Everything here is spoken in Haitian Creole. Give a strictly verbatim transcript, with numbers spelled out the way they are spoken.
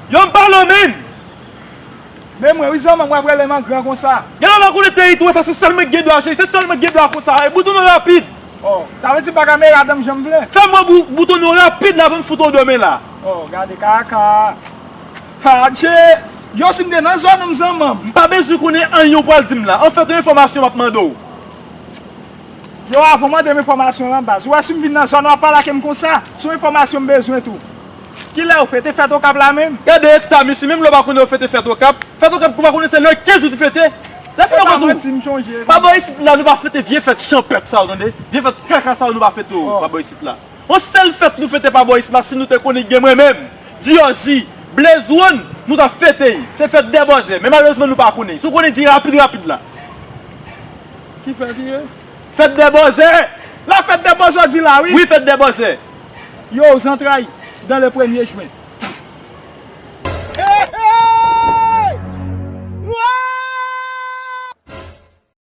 Yo, m pale w, menn. Men mwen, wi, zanmi, mwen ap rele m an gran konsa. Gen lè w pa konnen teritwa sa, se sèl mwen ki gen dwa cheri, se sèl mwen ki gen dwa konsa. E boutonnen w rapid. Oh, sa vle di m pa ka mele adan m jan m vle? Fè m wè bou-, boutonnen w rapid la, pou m fout w dòmi la. Oh, gade kaka. Adje. Yo, si m te nan zòn ou, m zanmi m. M pa bezwen konnen anyen w pral di m la. Anfèt, yon enfòmasyon m ap mande w. Yo, avan w mande m enfòmasyon lan, baz. Ou wè si m vin nan zòn ou ap pale ak m konsa, se yon enfòmasyon m bezwen tou. Kilè ou fete fèt Okap la menm? Gade eta misye, menm lè w pa konnen yo fete fèt Okap. Fèt Okap ou pa konnen se le kenz ou te fete. Lè fini kote ou. Pa bò isit la, nou pa fete vye fèt chanpèt sa yo, tande. Vye fèt kaka sa yo, nou pa fete yo, pa bò isit la. Yon sèl fèt nou fete pa bò isit la, si nou te konnen gen mwen menm, Diyozi, Blaze One, nou t ap fete. Se fèt dè bòzè. Men malerezman, nou pa konnen. Si w konnen, di rapid, rapid la. Ki fèt li ye? Fèt dè bòzè. La fèt dè bòzè, w di la, wi. Wi, fèt dè bòzè. Yo, zantray, dan le premye jwen.